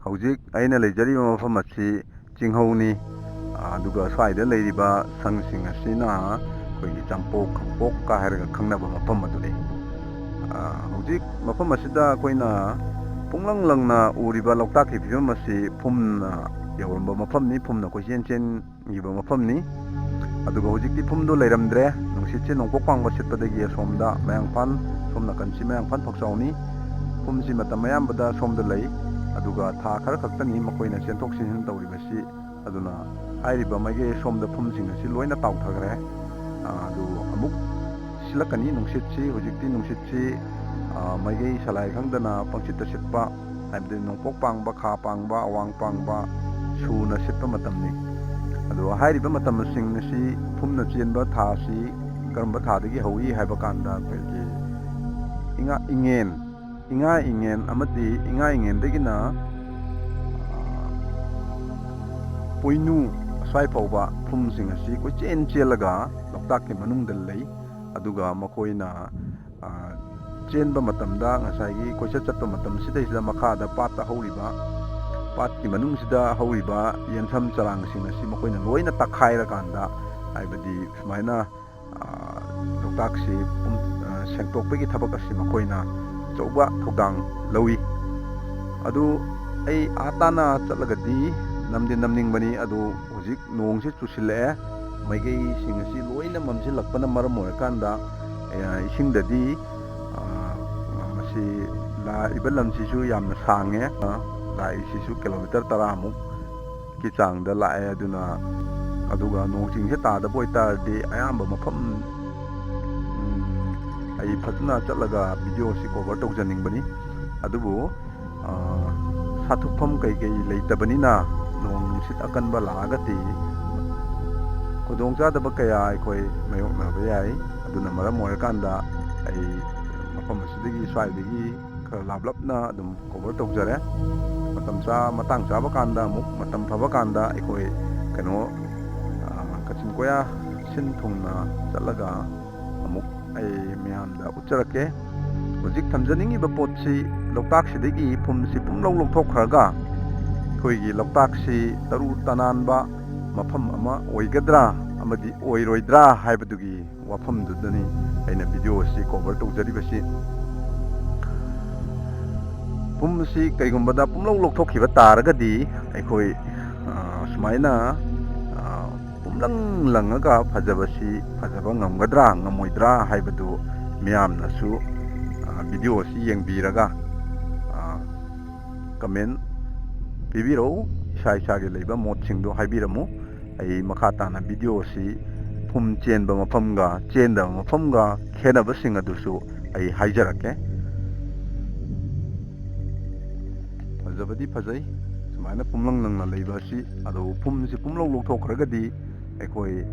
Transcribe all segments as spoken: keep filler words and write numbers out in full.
ꯍꯧꯖꯤꯛ ꯑꯩꯅ ꯂꯩꯖꯔꯤꯕ ꯃꯐꯝ ꯑꯁꯤ ꯆꯤꯡꯍꯧꯅꯤ꯫ ꯑꯗꯨꯒ ꯁ꯭ꯋꯥꯏꯗ ꯂꯩꯔꯤꯕ ꯁꯪꯁꯤꯡ ꯑꯁꯤꯅ ꯑꯩꯈꯣꯏꯒꯤ ꯆꯝꯄꯣꯛ ꯈꯥꯡꯄꯣꯛꯀ ꯍꯥꯏꯔꯒ ꯈꯪꯅꯕ ꯃꯐꯝ ꯑꯗꯨꯅꯤ꯫ ꯍꯧꯖꯤꯛ ꯃꯐꯝ ꯑꯁꯤꯗ ꯑꯩꯈꯣꯏꯅ ꯄꯨꯡꯂꯪ ꯂꯪꯅ ꯎꯔꯤꯕ ꯂꯣꯛꯇꯥꯛꯀꯤ ꯐꯤꯕꯝ ꯑꯁꯤ ꯐꯨꯝꯅ ꯌꯧꯔꯝꯕ ꯃꯐꯝꯅꯤ, ꯐꯨꯝꯅ ꯀꯣꯏꯆꯦꯟ ꯆꯦꯟꯈꯤꯕ ꯃꯐꯝꯅꯤ꯫ ꯑꯗꯨꯒ ꯍꯧꯖꯤꯛꯇꯤ ꯐꯨꯝꯗꯨ ꯂꯩꯔꯝꯗ꯭ꯔꯦ꯫ ꯅꯨꯡꯁꯤꯠꯁꯦ ꯅꯣꯡꯄꯣꯛ ꯄꯥꯡꯕ ꯁꯤꯠꯄꯗꯒꯤ ꯑꯁꯣꯝꯗ ꯃꯌꯥꯡꯐꯥꯟ, ꯁꯣꯝ ꯅꯥꯀꯟꯁꯤ ꯃꯌꯥꯡꯐꯥꯟ ꯐꯛꯆꯥꯎꯅꯤ꯫ ꯐꯨꯝꯁꯤ ꯃꯇꯝ ꯑꯌꯥꯝꯕꯗ ꯁꯣꯝꯗ ꯂꯩ꯫ ꯑꯗꯨꯒ ꯊꯥ ꯈꯔ ꯈꯛꯇꯅꯤ ꯃꯈꯣꯏꯅ ꯆꯦꯟꯊꯣꯛ ꯆꯦꯟꯁꯤꯟ ꯇꯧꯔꯤꯕꯁꯤ꯫ ꯑꯗꯨꯅ ꯍꯥꯏꯔꯤꯕ ꯃꯥꯏꯀꯩ ꯁꯣꯝꯗ ꯐꯨꯝꯁꯤꯡ ꯑꯁꯤ ꯂꯣꯏꯅ ꯇꯥꯎꯊꯈ꯭ꯔꯦ꯫ ꯑꯗꯨ ꯑꯃꯨꯛ ꯁꯤꯜꯂꯛꯀꯅꯤ ꯅꯨꯡꯁꯤꯠꯁꯤ꯫ ꯍꯧꯖꯤꯛꯇꯤ ꯅꯨꯡꯁꯤꯠꯁꯤ ꯃꯥꯏꯀꯩ ꯁꯂꯥꯏ ꯈꯪꯗꯅ ꯄꯪꯁꯤꯠꯇ ꯁꯤꯠꯄ, ꯍꯥꯏꯕꯗꯤ ꯅꯣꯡꯄꯣꯛ ꯄꯥꯡꯕ, ꯈꯥ ꯄꯥꯡꯕ, ꯑꯋꯥꯡ ꯄꯥꯡꯕ ꯁꯨꯅ ꯁꯤꯠꯄ ꯃꯇꯝꯅꯤ꯫ ꯑꯗꯨ ꯍꯥꯏꯔꯤꯕ ꯃꯇꯝꯁꯤꯡ ꯑꯁꯤ ꯐꯨꯝꯅ ꯆꯦꯟꯕ ꯊꯥꯁꯤ ꯀꯔꯝꯕ ꯊꯥꯗꯒꯤ ꯍꯧꯏ ꯍꯥꯏꯕ ꯀꯥꯟꯗ ꯑꯩꯈꯣꯏꯒꯤ ꯏꯉꯥ ꯏꯉꯦꯟ, ꯏꯉꯥ ꯏꯉꯦꯟ ꯑꯃꯗꯤ ꯏꯉꯥ ꯏꯉꯦꯟꯗꯒꯤꯅ ꯄꯣꯏꯅꯨ ꯑꯁ꯭ꯋꯥꯏ ꯐꯥꯎꯕ ꯐꯨꯝꯁꯤꯡ ꯑꯁꯤ ꯀꯣꯏꯆꯦꯟ ꯆꯦꯜꯂꯒ ꯂꯣꯛꯇꯥꯛꯀꯤ ꯃꯅꯨꯡꯗ ꯂꯩ꯫ ꯑꯗꯨꯒ ꯃꯈꯣꯏꯅ ꯆꯦꯟꯕ ꯃꯇꯝꯗ ꯉꯁꯥꯏꯒꯤ ꯀꯣꯏꯆꯠ ꯆꯠꯄ ꯃꯇꯝꯁꯤꯗꯩꯁꯤꯗ ꯃꯈꯥꯗ ꯄꯥꯠꯇ ꯍꯧꯔꯤꯕ, ꯄꯥꯠꯀꯤ ꯃꯅꯨꯡꯁꯤꯗ ꯍꯧꯔꯤꯕ ꯌꯦꯟꯁꯝ ꯆꯔꯥꯡꯁꯤꯡ ꯑꯁꯤ ꯃꯈꯣꯏꯅ ꯂꯣꯏꯅ ꯇꯛꯈꯥꯏꯔꯀꯥꯟꯗ, ꯍꯥꯏꯕꯗꯤ ꯁꯨꯃꯥꯏꯅ ꯂꯣꯛꯇꯥꯛꯁꯤ ꯁꯦꯡꯗꯣꯛꯄꯒꯤ ꯊꯕꯛ ꯑꯁꯤ ꯃꯈꯣꯏꯅ ꯑꯆꯧꯕ ꯊꯧꯗꯥꯡ ꯂꯧꯏ꯫ ꯑꯗꯨ ꯑꯩ ꯑꯥ ꯇꯥꯅ ꯆꯠꯂꯒꯗꯤ ꯅꯝꯗꯤ ꯅꯝꯅꯤꯡꯕꯅꯤ꯫ ꯑꯗꯨ ꯍꯧꯖꯤꯛ ꯅꯣꯡꯁꯤ ꯆꯨꯁꯤꯜꯂꯛꯑꯦ꯫ ꯃꯥꯏꯀꯩꯁꯤꯡ ꯑꯁꯤ ꯂꯣꯏꯅ ꯃꯝꯁꯤꯜꯂꯛꯄꯅ ꯃꯔꯝ ꯑꯣꯏꯔꯀꯥꯟꯗ ꯏꯁꯤꯡꯗꯗꯤ ꯃꯁꯤ ꯂꯥꯛꯏꯕ ꯂꯝꯁꯤꯁꯨ ꯌꯥꯝꯅ ꯁꯥꯡꯉꯦ꯫ ꯂꯥꯛꯏꯁꯤꯁꯨ ꯀꯤꯂꯣꯃꯤꯇꯔ ꯇꯔꯥꯃꯨꯛꯀꯤ ꯆꯥꯡꯗ ꯂꯥꯛꯑꯦ꯫ ꯑꯗꯨꯅ, ꯑꯗꯨꯒ ꯅꯣꯡ ꯆꯤꯡꯁꯦ ꯇꯥꯗꯕ ꯑꯣꯏꯇꯥꯔꯗꯤ ꯑꯌꯥꯝꯕ ꯃꯐꯝ ꯑꯩ ꯐꯖꯅ ꯆꯠꯂꯒ ꯚꯤꯗꯤꯑꯣꯁꯤ ꯀꯣꯚꯔ ꯇꯧꯖꯅꯤꯡꯕꯅꯤ꯫ ꯑꯗꯨꯕꯨ ꯁꯥꯠꯊꯨꯞꯐꯝ ꯀꯩꯀꯩ ꯂꯩꯇꯕꯅꯤꯅ ꯅꯣꯡ ꯅꯨꯡꯁꯤꯠ ꯑꯀꯟꯕ ꯂꯥꯛꯑꯒꯗꯤ ꯈꯨꯗꯣꯡꯆꯥꯗꯕ ꯀꯌꯥ ꯑꯩꯈꯣꯏ ꯃꯥꯌꯣꯛꯅꯕ ꯌꯥꯏ꯫ ꯑꯗꯨꯅ ꯃꯔꯝ ꯑꯣꯏꯔꯀꯥꯟꯗ ꯑꯩ ꯃꯐꯝ ꯑꯁꯤꯗꯒꯤ, ꯁ꯭ꯋꯥꯏꯗꯒꯤ ꯈꯔ ꯂꯥꯞꯂꯞꯅ ꯑꯗꯨꯝ ꯀꯣꯚꯔ ꯇꯧꯖꯔꯦ꯫ ꯃꯇꯝ ꯆꯥ-, ꯃꯇꯥꯡ ꯆꯥꯕ ꯀꯥꯟꯗ ꯑꯃꯨꯛ, ꯃꯇꯝ ꯐꯕ ꯀꯥꯟꯗ ꯑꯩꯈꯣꯏ ꯀꯩꯅꯣ, ꯀꯥꯆꯤꯟ ꯀꯣꯌꯥ ꯁꯤꯟ ꯊꯨꯡꯅ ꯆꯠꯂꯒ ꯑꯃꯨꯛ ꯑꯩ ꯃꯌꯥꯝꯗ ꯎꯠꯆꯔꯛꯀꯦ꯫ ꯍꯧꯖꯤꯛ ꯊꯝꯖꯅꯤꯡꯉꯤꯕ ꯄꯣꯠꯁꯤ, ꯂꯣꯛꯇꯥꯛꯁꯤꯗꯒꯤ ꯐꯨꯝꯁꯤ ꯄꯨꯝꯂꯧ ꯂꯧꯊꯣꯛꯈ꯭ꯔꯒ ꯑꯩꯈꯣꯏꯒꯤ ꯂꯣꯛꯇꯥꯛꯁꯤ ꯇꯔꯨ ꯇꯅꯥꯟꯕ ꯃꯐꯝ ꯑꯃ ꯑꯣꯏꯒꯗ꯭ꯔꯥ ꯑꯃꯗꯤ ꯑꯣꯏꯔꯣꯏꯗ꯭ꯔꯥ ꯍꯥꯏꯕꯗꯨꯒꯤ ꯋꯥꯐꯝꯗꯨꯗꯅꯤ ꯑꯩꯅ ꯚꯤꯗꯤꯑꯣ ꯑꯁꯤ ꯀꯣꯚꯔ ꯇꯧꯖꯔꯤꯕꯁꯤ꯫ ꯐꯨꯝ ꯑꯁꯤ ꯀꯩꯒꯨꯝꯕꯗ ꯄꯨꯝꯂꯧ ꯂꯧꯊꯣꯛꯈꯤꯕ ꯇꯥꯔꯒꯗꯤ ꯑꯩꯈꯣꯏ, ꯑ, ꯁꯨꯃꯥꯏꯅ, ꯑ, ꯄꯨꯝꯂꯪ ꯂꯪꯉꯒ ꯐꯖꯕꯁꯤ ꯐꯖꯕ ꯉꯝꯒꯗ꯭ꯔꯥ ꯉꯝꯃꯣꯏꯗ꯭ꯔꯥ ꯍꯥꯏꯕꯗꯨ ꯃꯤꯌꯥꯝꯅꯁꯨ, ꯑ, ꯚꯤꯗꯤꯑꯣ ꯑꯁꯤ ꯌꯦꯡꯕꯤꯔꯒ, ꯑ, ꯀꯃꯦꯟ ꯄꯤꯕꯤꯔꯛꯎ꯫ ꯏꯁꯥ ꯏꯁꯥꯒꯤ ꯂꯩꯕ ꯃꯣꯠꯁꯤꯡꯗꯨ ꯍꯥꯏꯕꯤꯔꯝꯃꯨ꯫ ꯑꯩ ꯃꯈꯥ ꯇꯥꯅ ꯚꯤꯗꯤꯑꯣ ꯑꯁꯤ ꯐꯨꯝ ꯆꯦꯟꯕ ꯃꯐꯝꯒ ꯆꯦꯟꯗꯕ ꯃꯐꯝꯒ ꯈꯦꯠꯅꯕꯁꯤꯡ ꯑꯗꯨꯁꯨ ꯑꯩ ꯍꯥꯏꯖꯔꯛꯀꯦ꯫ ꯐꯖꯕꯗꯤ ꯐꯖꯩ, ꯁꯨꯃꯥꯏꯅ ꯄꯨꯝꯂꯪ ꯂꯪꯅ ꯂꯩꯕ ꯑꯁꯤ꯫ ꯑꯗꯨꯕꯨ ꯐꯨꯝꯁꯤ ꯄꯨꯝꯂꯧ ꯂꯧꯊꯣꯛꯈ꯭ꯔꯒꯗꯤ ꯑꯩꯈꯣꯏ,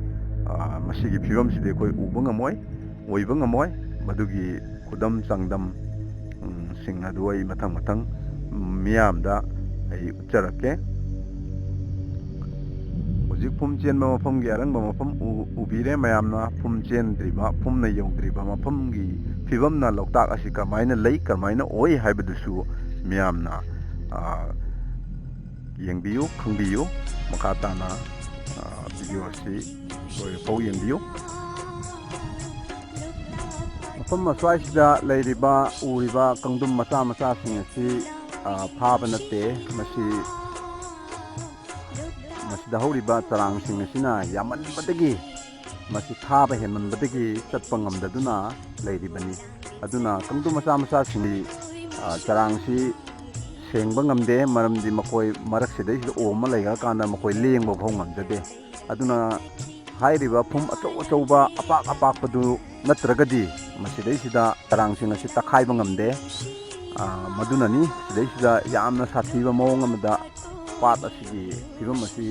ꯑ, ꯃꯁꯤꯒꯤ ꯐꯤꯕꯝꯁꯤꯗꯤ ꯑꯩꯈꯣꯏ ꯎꯕ ꯉꯝꯃꯣꯏ, ꯑꯣꯏꯕ ꯉꯝꯃꯣꯏ꯫ ꯃꯗꯨꯒꯤ ꯈꯨꯗꯝ ꯆꯥꯡꯗꯝ, ꯎꯝ, ꯁꯤꯡ ꯑꯗꯨ ꯑꯩ ꯃꯊꯪ ꯃꯊꯪ, ꯎꯝ, ꯃꯤꯌꯥꯝꯗ ꯑꯩ ꯎꯠꯆꯔꯛꯀꯦ꯫ ꯍꯧꯖꯤꯛ ꯐꯨꯝ ꯆꯦꯟꯕ ꯃꯐꯝꯒꯤ ꯑꯔꯪꯕ ꯃꯐꯝ ꯎ-, ꯎꯕꯤꯔꯦ ꯃꯌꯥꯝꯅ꯫ ꯐꯨꯝ ꯆꯦꯟꯗ꯭ꯔꯤꯕ, ꯐꯨꯝꯅ ꯌꯧꯗ꯭ꯔꯤꯕ ꯃꯐꯝꯒꯤ ꯐꯤꯕꯝꯅ ꯂꯣꯛꯇꯥꯛ ꯑꯁꯤ ꯀꯔꯝꯍꯥꯏꯅ ꯂꯩ, ꯀꯔꯝꯍꯥꯏꯅ ꯑꯣꯏ ꯍꯥꯏꯕꯗꯨꯁꯨ ꯃꯤꯌꯥꯝꯅ, ꯑ, ꯌꯦꯡꯕꯤꯌꯨ, ꯈꯪꯕꯤꯌꯨ꯫ ꯃꯈꯥ ꯇꯥꯅ, ꯑ, ꯚꯤꯗꯤꯑꯣ ꯑꯁꯤ ꯂꯣꯏꯕ ꯐꯥꯎ ꯌꯦꯡꯕꯤꯌꯨ꯫ ꯃꯐꯝ ꯑꯁ꯭ꯋꯥꯏꯁꯤꯗ ꯂꯩꯔꯤꯕ, ꯎꯔꯤꯕ ꯀꯪꯗꯨꯝ ꯃꯆꯥ ꯃꯆꯥꯁꯤꯡ ꯑꯁꯤ, ꯑ, ꯐꯥꯕ ꯅꯠꯇꯦ꯫ ꯃꯁꯤ, ꯃꯁꯤꯗ ꯍꯧꯔꯤꯕ ꯆꯔꯥꯡꯁꯤꯡ ꯑꯁꯤꯅ ꯌꯥꯝꯃꯟꯕꯗꯒꯤ, ꯃꯁꯤ ꯊꯥꯕ ꯍꯦꯟꯃꯟꯕꯗꯒꯤ ꯆꯠꯄ ꯉꯝꯗꯗꯨꯅ ꯂꯩꯔꯤꯕꯅꯤ꯫ ꯑꯗꯨꯅ ꯀꯪꯗꯨꯝ ꯃꯆꯥ ꯃꯆꯥꯁꯤꯡꯗꯤ, ꯑ, ꯆꯔꯥꯡꯁꯤ ꯁꯦꯡꯕ ꯉꯝꯗꯦ, ꯃꯔꯝꯗꯤ ꯃꯈꯣꯏ ꯃꯔꯛꯁꯤꯗꯩꯁꯤꯗ ꯑꯣꯝꯃ ꯂꯩꯈ꯭ꯔꯀꯥꯟꯗ ꯃꯈꯣꯏ ꯂꯦꯡꯕ ꯐꯥꯎ ꯉꯝꯖꯗꯦ꯫ ꯑꯗꯨꯅ ꯍꯥꯏꯔꯤꯕ ꯐꯨꯝ ꯑꯆꯧ ꯑꯆꯧꯕ ꯑꯄꯥꯛ ꯑꯄꯥꯛꯄꯗꯨ ꯅꯠꯇ꯭ꯔꯒꯗꯤ ꯃꯁꯤꯗꯩꯁꯤꯗ ꯆꯔꯥꯡꯁꯤꯡ ꯑꯁꯤ ꯇꯛꯈꯥꯏꯕ ꯉꯝꯗꯦ꯫ ꯑ, ꯃꯗꯨꯅꯅꯤ ꯁꯤꯗꯩꯁꯤꯗ ꯌꯥꯝꯅ ꯁꯥꯊꯤꯕ ꯃꯑꯣꯡ ꯑꯃꯗ ꯄꯥꯠ ꯑꯁꯤꯒꯤ ꯐꯤꯕꯝ ꯑꯁꯤ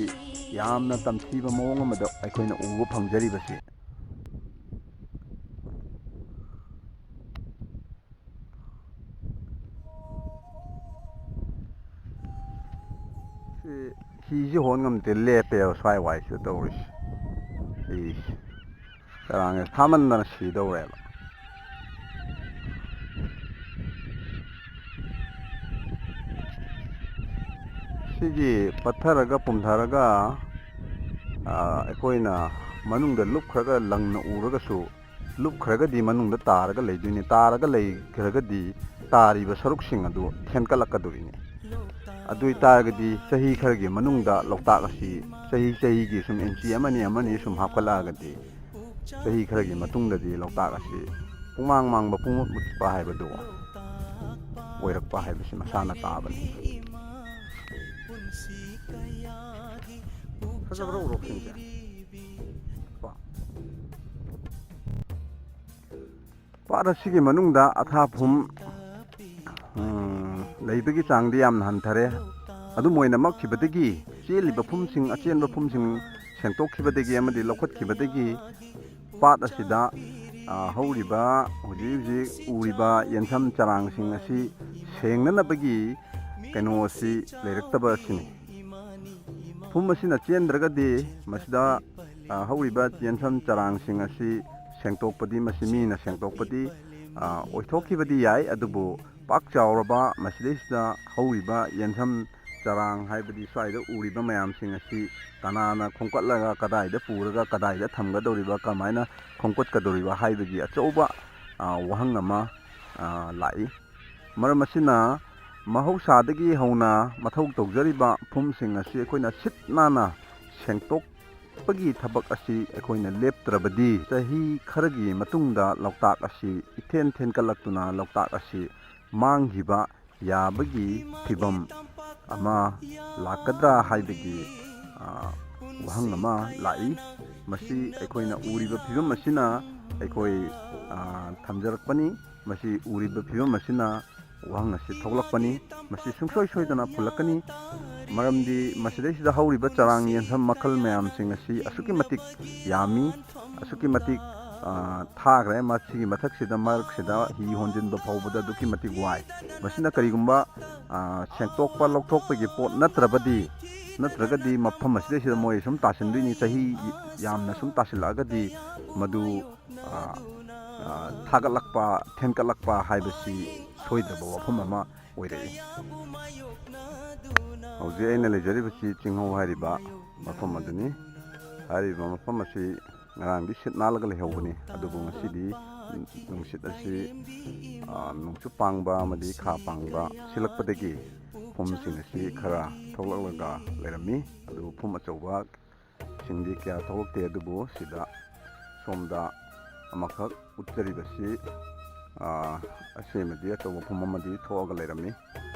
ꯌꯥꯝꯅ ꯇꯝꯊꯤꯕ ꯃꯑꯣꯡ ꯑꯃꯗ ꯑꯩꯈꯣꯏꯅ ꯎꯕ ꯐꯪꯖꯔꯤꯕꯁꯤ꯫ ꯁꯤ ꯍꯤꯁꯤ ꯍꯣꯟ ꯉꯝꯗꯦ, ꯂꯦꯞꯄꯦꯕ ꯁ꯭ꯋꯥꯏ ꯋꯥꯏꯁꯤꯗ ꯇꯧꯔꯤꯁꯤ꯫ ꯍꯤꯁꯤ ꯆꯔꯥꯡꯁꯦ ꯊꯥꯃꯟꯗꯅ ꯁꯤꯗꯧꯔꯦꯕ꯫ ꯁꯤꯒꯤ ꯄꯠꯊꯔꯒ ꯄꯨꯝꯊꯔꯒ, ꯑ, ꯑꯩꯈꯣꯏꯅ ꯃꯅꯨꯡꯗ ꯂꯨꯞꯈ꯭ꯔꯒ ꯂꯪꯅ ꯎꯔꯒꯁꯨ, ꯂꯨꯞꯈ꯭ꯔꯒꯗꯤ ꯃꯅꯨꯡꯗ ꯇꯥꯔꯒ ꯂꯩꯗꯣꯏꯅꯤ꯫ ꯇꯥꯔꯒ ꯂꯩꯈ꯭ꯔꯒꯗꯤ ꯇꯥꯔꯤꯕ ꯁꯔꯨꯛꯁꯤꯡ ꯑꯗꯨ ꯊꯦꯟꯀꯠꯂꯛꯀꯗꯣꯔꯤꯅꯤ꯫ ꯑꯗꯨ ꯑꯣꯏꯇꯥꯔꯒꯗꯤ ꯆꯍꯤ ꯈꯔꯒꯤ ꯃꯅꯨꯡꯗ ꯂꯣꯛꯇꯥꯛ ꯑꯁꯤ ꯆꯍꯤ ꯆꯍꯤꯒꯤ ꯁꯨꯝ ꯏꯟꯆꯤ ꯑꯃꯅꯤ ꯑꯃꯅꯤ ꯁꯨꯝ ꯍꯥꯞꯀꯠꯂꯛꯑꯒꯗꯤ, ꯆꯍꯤ ꯈꯔꯒꯤ ꯃꯇꯨꯡꯗꯗꯤ ꯂꯣꯛꯇꯥꯛ ꯑꯁꯤ ꯄꯨꯡꯃꯥꯡ ꯃꯥꯡꯕ, ꯄꯨꯡꯃꯨꯠ ꯃꯨꯠꯄ ꯍꯥꯏꯕꯗꯨ ꯑꯣꯏꯔꯛꯄ ꯍꯥꯏꯕꯁꯤ ꯃꯁꯥꯅ ꯇꯥꯕꯅꯤ꯫ ꯐꯖꯕ꯭ꯔꯥ ꯎꯔꯣꯛꯁꯤꯡꯁꯦ? ꯀꯣ? ꯄꯥꯠ ꯑꯁꯤꯒꯤ ꯃꯅꯨꯡꯗ ꯑꯊꯥꯐꯝ, ꯎꯝ, ꯂꯩꯕꯒꯤ ꯆꯥꯡꯗꯤ ꯌꯥꯝꯅ ꯍꯟꯊꯔꯦ꯫ ꯑꯗꯨꯝ ꯑꯣꯏꯅꯃꯛ ꯈꯤꯕꯗꯒꯤ ꯆꯦꯜꯂꯤꯕ ꯐꯨꯝꯁꯤꯡ, ꯑꯆꯦꯟꯕ ꯐꯨꯝꯁꯤꯡ ꯁꯦꯡꯗꯣꯛꯈꯤꯕꯗꯒꯤ ꯑꯃꯗꯤ ꯂꯧꯈꯠꯈꯤꯕꯗꯒꯤ ꯄꯥꯠ ꯑꯁꯤꯗ, ꯑ, ꯍꯧꯔꯤꯕ, ꯍꯧꯖꯤꯛ ꯍꯧꯖꯤꯛ ꯎꯔꯤꯕ ꯌꯦꯟꯁꯝ ꯆꯔꯥꯡꯁꯤꯡ ꯑꯁꯤ ꯁꯦꯡꯅꯅꯕꯒꯤ ꯀꯩꯅꯣ ꯑꯁꯤ ꯂꯩꯔꯛꯇꯕ ꯑꯁꯤꯅꯤ꯫ ꯐꯨꯝ ꯑꯁꯤꯅ ꯆꯦꯟꯗ꯭ꯔꯒꯗꯤ ꯃꯁꯤꯗ, ꯑ, ꯍꯧꯔꯤꯕ ꯌꯦꯟꯁꯝ ꯆꯔꯥꯡꯁꯤꯡ ꯑꯁꯤ ꯁꯦꯡꯗꯣꯛꯄꯗꯤ, ꯃꯁꯤ ꯃꯤꯅ ꯁꯦꯡꯗꯣꯛꯄꯗꯤ, ꯑ, ꯑꯣꯏꯊꯣꯛꯈꯤꯕꯗꯤ ꯌꯥꯏ, ꯑꯗꯨꯕꯨ ꯄꯥꯛ ꯆꯥꯎꯔꯕ ꯃꯁꯤꯗꯩꯁꯤꯗ ꯍꯧꯔꯤꯕ ꯌꯦꯟꯁꯝ ꯆꯔꯥꯡ ꯍꯥꯏꯕꯗꯤ ꯁ꯭ꯋꯥꯏꯗ ꯎꯔꯤꯕ ꯃꯌꯥꯝꯁꯤꯡ ꯑꯁꯤ ꯀꯅꯥꯅ ꯈꯣꯝꯀꯠꯂꯒ ꯀꯗꯥꯏꯗ ꯄꯨꯔꯒ ꯀꯗꯥꯏꯗ ꯊꯝꯒꯗꯧꯔꯤꯕ, ꯀꯃꯥꯏꯅ ꯈꯣꯝꯀꯠꯀꯗꯧꯔꯤꯕ ꯍꯥꯏꯕꯒꯤ ꯑꯆꯧꯕ, ꯑ, ꯋꯥꯍꯪ ꯑꯃ, ꯑ, ꯂꯥꯛꯏ꯫ ꯃꯔꯝ ꯑꯁꯤꯅ ꯃꯍꯧꯁꯥꯗꯒꯤ ꯍꯧꯅ ꯃꯊꯧ ꯇꯧꯖꯔꯤꯕ ꯐꯨꯝꯁꯤꯡ ꯑꯁꯤ ꯑꯩꯈꯣꯏꯅ ꯁꯤꯠ ꯅꯥꯟꯅ ꯁꯦꯡꯗꯣꯛꯄꯒꯤ ꯊꯕꯛ ꯑꯁꯤ ꯑꯩꯈꯣꯏꯅ ꯂꯦꯞꯇ꯭ꯔꯕꯗꯤ, ꯆꯍꯤ ꯈꯔꯒꯤ ꯃꯇꯨꯡꯗ ꯂꯣꯛꯇꯥꯛ ꯑꯁꯤ ꯏꯊꯦꯟ ꯊꯦꯟꯒꯠꯂꯛꯇꯨꯅ ꯂꯣꯛꯇꯥꯛ ꯑꯁꯤ ꯃꯥꯡꯈꯤꯕ ꯌꯥꯕꯒꯤ ꯐꯤꯕꯝ ꯑꯃ ꯂꯥꯛꯀꯗ꯭ꯔꯥ ꯍꯥꯏꯕꯒꯤ, ꯑ, ꯋꯥꯍꯪ ꯑꯃ ꯂꯥꯛꯏ꯫ ꯃꯁꯤ ꯑꯩꯈꯣꯏꯅ ꯎꯔꯤꯕ ꯐꯤꯕꯝ ꯑꯁꯤꯅ ꯑꯩꯈꯣꯏ, ꯑ, ꯊꯝꯖꯔꯛꯄꯅꯤ꯫ ꯃꯁꯤ ꯎꯔꯤꯕ ꯐꯤꯕꯝ ꯑꯁꯤꯅ ꯋꯥꯍꯪ ꯑꯁꯤ ꯊꯣꯛꯂꯛꯄꯅꯤ꯫ ꯃꯁꯤ ꯁꯨꯡꯁꯣꯏ ꯁꯣꯏꯗꯅ ꯐꯨꯜꯂꯛꯀꯅꯤ꯫ ꯃꯔꯝꯗꯤ ꯃꯁꯤꯗꯩꯁꯤꯗ ꯍꯧꯔꯤꯕ ꯆꯔꯥꯡ ꯌꯦꯟꯁꯝ ꯃꯈꯜ ꯃꯌꯥꯝꯁꯤꯡ ꯑꯁꯤ ꯑꯁꯨꯛꯀꯤ ꯃꯇꯤꯛ ꯌꯥꯝꯃꯤ, ꯑꯁꯨꯛꯀꯤ ꯃꯇꯤꯛ, ꯑ, ꯊꯥꯈ꯭ꯔꯦ꯫ ꯃꯁꯤꯒꯤ ꯃꯊꯛꯁꯤꯗ, ꯃꯔꯛꯁꯤꯗ ꯍꯤ ꯍꯣꯟꯖꯤꯟꯕ ꯐꯥꯎꯕꯗ ꯑꯗꯨꯛꯀꯤ ꯃꯇꯤꯛ ꯋꯥꯏ꯫ ꯃꯁꯤꯅ ꯀꯔꯤꯒꯨꯝꯕ, ꯑ, ꯁꯦꯡꯇꯣꯛꯄ ꯂꯧꯊꯣꯛꯄꯒꯤ ꯄꯣꯠ ꯅꯠꯇ꯭ꯔꯕꯗꯤ, ꯅꯠꯇ꯭ꯔꯒꯗꯤ ꯃꯐꯝ ꯑꯁꯤꯗꯩꯁꯤꯗ ꯃꯣꯏ ꯁꯨꯝ ꯇꯥꯁꯤꯟꯗꯣꯏꯅꯤ꯫ ꯆꯍꯤ ꯌꯥꯝꯅ ꯁꯨꯝ ꯇꯥꯁꯤꯜꯂꯛꯑꯒꯗꯤ ꯃꯗꯨ, ꯑ, ꯑ, ꯊꯥꯒꯠꯂꯛꯄ, ꯊꯦꯟꯒꯠꯂꯛꯄ ꯍꯥꯏꯕꯁꯤ ꯁꯣꯏꯗ꯭ꯔꯕ ꯋꯥꯐꯝ ꯑꯃ ꯑꯣꯏꯔꯛꯏ꯫ ꯍꯧꯖꯤꯛ ꯑꯩꯅ ꯂꯩꯖꯔꯤꯕꯁꯤ ꯆꯤꯡꯍꯧ ꯍꯥꯏꯔꯤꯕ ꯃꯐꯝ ꯑꯗꯨꯅꯤ꯫ ꯍꯥꯏꯔꯤꯕ ꯃꯐꯝ ꯑꯁꯤ ꯉꯔꯥꯡꯗꯤ ꯁꯤꯠ ꯅꯥꯜꯂꯒ ꯂꯩꯍꯧꯕꯅꯤ, ꯑꯗꯨꯕꯨ ꯉꯁꯤꯗꯤ ꯅꯨꯡꯁꯤꯠ ꯑꯁꯤ, ꯑ, ꯅꯣꯡꯆꯨꯞ ꯄꯥꯡꯕ ꯑꯃꯗꯤ ꯈꯥ ꯄꯥꯡꯕ ꯁꯤꯜꯂꯛꯄꯗꯒꯤ ꯐꯨꯝꯁꯤꯡ ꯑꯁꯤ ꯈꯔ ꯊꯣꯛꯂꯛꯂꯒ ꯂꯩꯔꯝꯃꯤ꯫ ꯑꯗꯨ ꯐꯨꯝ ꯑꯆꯧꯕ ꯁꯤꯡꯗꯤ ꯀꯌꯥ ꯊꯣꯛꯂꯛꯇꯦ, ꯑꯗꯨꯕꯨ ꯁꯤꯗ ꯁꯣꯝꯗ ꯑꯃꯈꯛ ꯎꯠꯆꯔꯤꯕꯁꯤ, ꯑ, ꯑꯁꯤ ꯑꯃꯗꯤ ꯑꯆꯧꯕ ꯐꯨꯝ ꯑꯃꯗꯤ ꯊꯣꯛꯑꯒ ꯂꯩꯔꯝꯃꯤ꯫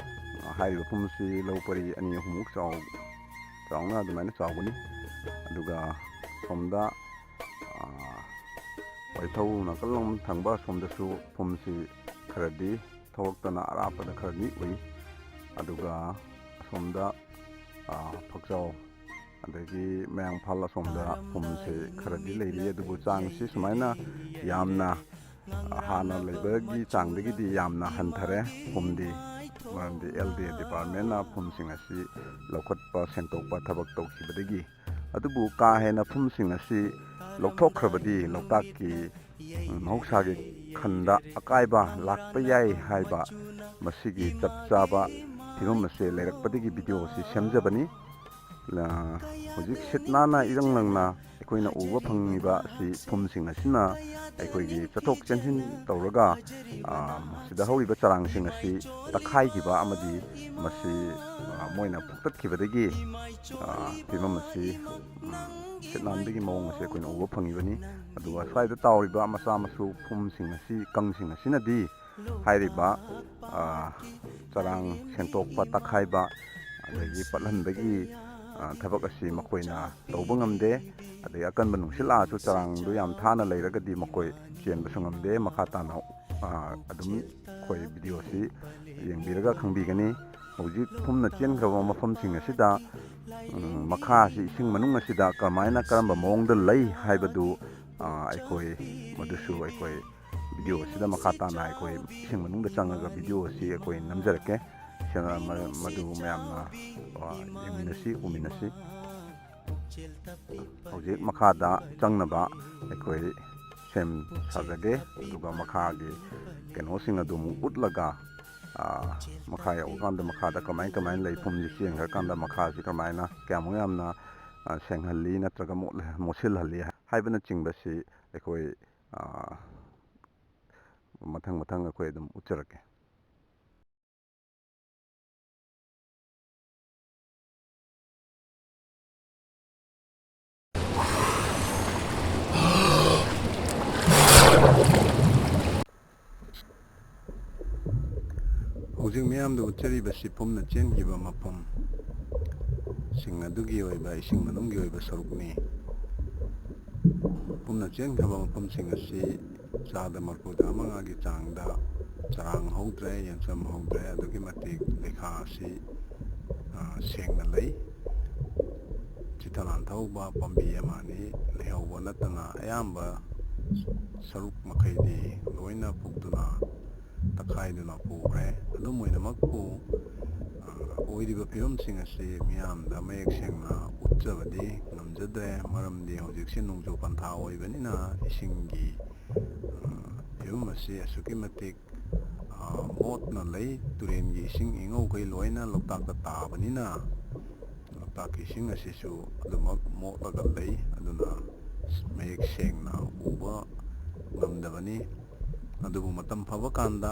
ꯑ, ꯍꯥꯏꯔꯤꯕ ꯐꯨꯝꯁꯤ ꯂꯧ ꯄꯔꯤ ꯑꯅꯤ ꯑꯍꯨꯝꯃꯨꯛ ꯆꯥꯎ-, ꯆꯥꯎꯅ ꯑꯗꯨꯃꯥꯏꯅ ꯆꯥꯎꯒꯅꯤ꯫ ꯑꯗꯨꯒ ꯁꯣꯝꯗ, ꯑ, ꯋꯥꯏꯊꯧ ꯅꯥꯀꯜꯂꯣꯝ ꯊꯪꯕ ꯁꯣꯝꯗꯁꯨ ꯐꯨꯝꯁꯤ ꯈꯔꯗꯤ ꯊꯣꯛꯂꯛꯇꯅ ꯑꯔꯥꯞꯄꯗ ꯈꯔꯗꯤ ꯎꯏ꯫ ꯑꯗꯨꯒ ꯑꯁꯣꯝꯗ, ꯑ, ꯐꯛꯆꯥꯎ ꯑꯗꯒꯤ ꯃꯌꯥꯡꯐꯥꯜ ꯑꯁꯣꯝꯗ ꯐꯨꯝꯁꯦ ꯈꯔꯗꯤ ꯂꯩꯔꯤ, ꯑꯗꯨꯕꯨ ꯆꯥꯡꯁꯤ ꯁꯨꯃꯥꯏꯅ ꯌꯥꯝꯅ ꯍꯥꯟꯅ ꯂꯩꯕꯒꯤ ꯆꯥꯡꯗꯒꯤꯗꯤ ꯌꯥꯝꯅ ꯍꯟꯊꯔꯦ ꯐꯨꯝꯗꯤ꯫ ꯃꯔꯝꯗꯤ ꯑꯦꯜ ꯗꯤ ꯑꯦ ꯗꯤꯄꯥꯔꯠꯃꯦꯟꯅ ꯐꯨꯝꯁꯤꯡ ꯑꯁꯤ ꯂꯧꯈꯠꯄ ꯁꯦꯡꯗꯣꯛꯄ ꯊꯕꯛ ꯇꯧꯈꯤꯕꯗꯒꯤ꯫ ꯑꯗꯨꯕꯨ ꯀꯥ ꯍꯦꯟꯅ ꯐꯨꯝꯁꯤꯡ ꯑꯁꯤ ꯂꯧꯊꯣꯛꯈ꯭ꯔꯕꯗꯤ ꯂꯣꯛꯇꯥꯛꯀꯤ ꯃꯍꯧꯁꯥꯒꯤ ꯈꯟꯗ ꯑꯀꯥꯏꯕ ꯂꯥꯛꯄ ꯌꯥꯏ ꯍꯥꯏꯕ ꯃꯁꯤꯒꯤ ꯆꯞ ꯆꯥꯕ ꯐꯤꯕꯝ ꯑꯁꯤ ꯂꯩꯔꯛꯄꯗꯒꯤ ꯚꯤꯗꯤꯑꯣ ꯑꯁꯤ ꯁꯦꯝꯖꯕꯅꯤ꯫ ꯑ, ꯍꯧꯖꯤꯛ ꯁꯤꯠ ꯅꯥꯟꯅ ꯏꯔꯪ ꯂꯪꯅ ꯑꯩꯈꯣꯏꯅ ꯎꯕ ꯐꯪꯉꯤꯕ ꯑꯁꯤ ꯐꯨꯝꯁꯤꯡ ꯑꯁꯤꯅ ꯑꯩꯈꯣꯏꯒꯤ ꯆꯠꯊꯣꯛ ꯆꯠꯁꯤꯟ ꯇꯧꯔꯒ, ꯑ, ꯃꯁꯤꯗ ꯍꯧꯔꯤꯕ ꯆꯔꯥꯡꯁꯤꯡ ꯑꯁꯤ ꯇꯛꯈꯥꯏꯈꯤꯕ ꯑꯃꯗꯤ ꯃꯁꯤ, ꯑ, ꯃꯣꯏꯅ ꯐꯨꯛꯇꯠꯈꯤꯕꯗꯒꯤ, ꯑ, ꯐꯤꯕꯝ ꯑꯁꯤ, ꯎꯝ, ꯁꯤꯠ ꯅꯥꯟꯕꯒꯤ ꯃꯑꯣꯡ ꯑꯁꯤ ꯑꯩꯈꯣꯏꯅ ꯎꯕ ꯐꯪꯉꯤꯕꯅꯤ꯫ ꯑꯗꯨꯒ ꯁ꯭ꯋꯥꯏꯗ ꯇꯥꯎꯔꯤꯕ ꯃꯆꯥ ꯃꯁꯨ ꯐꯨꯝꯁꯤꯡ ꯑꯁꯤ, ꯀꯪꯁꯤꯡ ꯑꯁꯤꯅꯗꯤ ꯍꯥꯏꯔꯤꯕ, ꯑ, ꯆꯔꯥꯡ ꯁꯦꯡꯗꯣꯛꯄ, ꯇꯛꯈꯥꯏꯕ, ꯑꯗꯒꯤ ꯄꯠꯍꯟꯕꯒꯤ, ꯑ, ꯊꯕꯛ ꯑꯁꯤ ꯃꯈꯣꯏꯅ ꯇꯧꯕ ꯉꯝꯗꯦ꯫ ꯑꯗꯒꯤ ꯑꯀꯟꯕ ꯅꯨꯡꯁꯤꯠ ꯂꯥꯛꯑꯁꯨ ꯆꯔꯥꯡꯗꯨ ꯌꯥꯝ ꯊꯥꯅ ꯂꯩꯔꯒꯗꯤ ꯃꯈꯣꯏ ꯆꯦꯟꯕꯁꯨ ꯉꯝꯗꯦ꯫ ꯃꯈꯥ ꯇꯥꯅ, ꯑ, ꯑꯗꯨꯝ ꯑꯩꯈꯣꯏ ꯚꯤꯗꯤꯑꯣꯁꯤ ꯌꯦꯡꯕꯤꯔꯒ ꯈꯪꯕꯤꯒꯅꯤ꯫ ꯍꯧꯖꯤꯛ ꯐꯨꯝꯅ ꯆꯦꯟꯈ꯭ꯔꯕ ꯃꯐꯝꯁꯤꯡ ꯑꯁꯤꯗ, ꯎꯝ, ꯃꯈꯥꯁꯤ ꯏꯁꯤꯡ ꯃꯅꯨꯡ ꯑꯁꯤꯗ ꯀꯃꯥꯏꯅ, ꯀꯔꯝꯕ ꯃꯑꯣꯡꯗ ꯂꯩ ꯍꯥꯏꯕꯗꯨ, ꯑ, ꯑꯩꯈꯣꯏ ꯃꯗꯨꯁꯨ ꯑꯩꯈꯣꯏ ꯚꯤꯗꯤꯑꯣ ꯑꯁꯤꯗ ꯃꯈꯥ ꯇꯥꯅ ꯑꯩꯈꯣꯏ ꯏꯁꯤꯡ ꯃꯅꯨꯡꯗ ꯆꯪꯉꯒ ꯚꯤꯗꯤꯑꯣ ꯑꯁꯤ ꯑꯩꯈꯣꯏ ꯅꯝꯖꯔꯛꯀꯦ꯫ ꯁꯤꯅ ꯃ-, ꯃꯗꯨ ꯃꯌꯥꯝꯅ, ꯑ, ꯌꯦꯡꯃꯤꯟꯅꯁꯤ, ꯎꯃꯤꯟꯅꯁꯤ꯫ ꯍꯧꯖꯤꯛ ꯃꯈꯥꯗ ꯆꯪꯅꯕ ꯑꯩꯈꯣꯏ ꯁꯦꯝ ꯁꯥꯖꯒꯦ, ꯑꯗꯨꯒ ꯃꯈꯥꯒꯤ ꯀꯩꯅꯣꯁꯤꯡ ꯑꯗꯨ ꯑꯃꯨꯛ ꯎꯠꯂꯒ ꯑꯥ, ꯃꯈꯥ ꯌꯧꯔꯀꯥꯟꯗ ꯃꯈꯥꯗ ꯀꯃꯥꯏ ꯀꯃꯥꯏꯅ ꯂꯩ, ꯐꯨꯝꯁꯤ ꯆꯦꯟꯈ꯭ꯔꯀꯥꯟꯗ ꯃꯈꯥꯁꯤ ꯀꯃꯥꯏꯅ, ꯀꯌꯥꯃꯨꯛ ꯌꯥꯝꯅ, ꯑꯥ, ꯁꯦꯡꯍꯜꯂꯤ ꯅꯠꯇ꯭ꯔꯒ ꯃꯣꯠ-, ꯃꯣꯠꯁꯤꯜꯍꯜꯂꯤ ꯍꯥꯏꯕꯅꯆꯤꯡꯕꯁꯤ ꯑꯩꯈꯣꯏ, ꯑꯥ, ꯃꯊꯪ ꯃꯊꯪ ꯑꯩꯈꯣꯏ ꯑꯗꯨꯝ ꯎꯠꯆꯔꯛꯀꯦ꯫ ꯍꯧꯖꯤꯛ ꯃꯤꯌꯥꯝꯗ ꯎꯠꯆꯔꯤꯕꯁꯤ ꯐꯨꯝꯅ ꯆꯦꯟꯈꯤꯕ ꯃꯐꯝꯁꯤꯡ ꯑꯗꯨꯒꯤ ꯑꯣꯏꯕ ꯏꯁꯤꯡ ꯃꯅꯨꯡꯒꯤ ꯑꯣꯏꯕ ꯁꯔꯨꯛꯅꯤ꯫ ꯐꯨꯝꯅ ꯆꯦꯟꯈ꯭ꯔꯕ ꯃꯐꯝꯁꯤꯡ ꯑꯁꯤ ꯆꯥꯗ ꯃꯔꯤꯐꯨꯇꯔꯥ ꯃꯉꯥꯒꯤ ꯆꯥꯡꯗ ꯆꯔꯥꯡ ꯍꯧꯗ꯭ꯔꯦ, ꯌꯦꯟꯆꯝ ꯍꯧꯗ꯭ꯔꯦ, ꯑꯗꯨꯛꯀꯤ ꯃꯇꯤꯛ ꯂꯩꯈꯥ ꯑꯁꯤ, ꯑ, ꯁꯦꯡꯅ ꯂꯩ꯫ ꯆꯤꯊ ꯂꯥꯟꯊꯍꯧꯕ ꯄꯥꯝꯕꯤ ꯑꯃ ꯑꯅꯤ ꯂꯩꯍꯧꯕ ꯅꯠꯇꯅ ꯑꯌꯥꯝꯕ ꯁꯔꯨꯛ ꯃꯈꯩꯗꯤ ꯂꯣꯏꯅ ꯐꯨꯛꯇꯨꯅ ꯇꯛꯈꯥꯏꯗꯨꯅ ꯄꯨꯈ꯭ꯔꯦ꯫ ꯑꯗꯨꯝ ꯑꯣꯏꯅꯃꯛꯄꯨ, ꯑ, ꯑꯣꯏꯔꯤꯕ ꯐꯤꯕꯝꯁꯤꯡ ꯑꯁꯤ ꯃꯤꯌꯥꯝꯗ ꯃꯌꯦꯛ ꯁꯦꯡꯅ ꯎꯠꯆꯕꯗꯤ ꯉꯝꯖꯗ꯭ꯔꯦ, ꯃꯔꯝꯗꯤ ꯍꯧꯖꯤꯛꯁꯤ ꯅꯣꯡꯖꯨ ꯄꯟꯊꯥ ꯑꯣꯏꯕꯅꯤꯅ ꯏꯁꯤꯡꯒꯤ, ꯑ, ꯐꯤꯕꯝ ꯑꯁꯤ ꯑꯁꯨꯛꯀꯤ ꯃꯇꯤꯛ, ꯑ, ꯃꯣꯠꯅ ꯂꯩ꯫ ꯇꯨꯔꯦꯟꯒꯤ ꯏꯁꯤꯡ ꯏꯉꯧꯈꯩ ꯂꯣꯏꯅ ꯂꯣꯛꯇꯥꯛꯇ ꯇꯥꯕꯅꯤꯅ ꯂꯣꯛꯇꯥꯛꯀꯤ ꯏꯁꯤꯡ ꯑꯁꯤꯁꯨ ꯑꯗꯨꯃꯛ ꯃꯣꯠꯂꯒ ꯂꯩ꯫ ꯑꯗꯨꯅ ꯃꯌꯦꯛ ꯁꯦꯡꯅ ꯎꯕ ꯉꯝꯗꯕꯅꯤ꯫ ꯑꯗꯨꯕꯨ ꯃꯇꯝ ꯐꯕ ꯀꯥꯟꯗ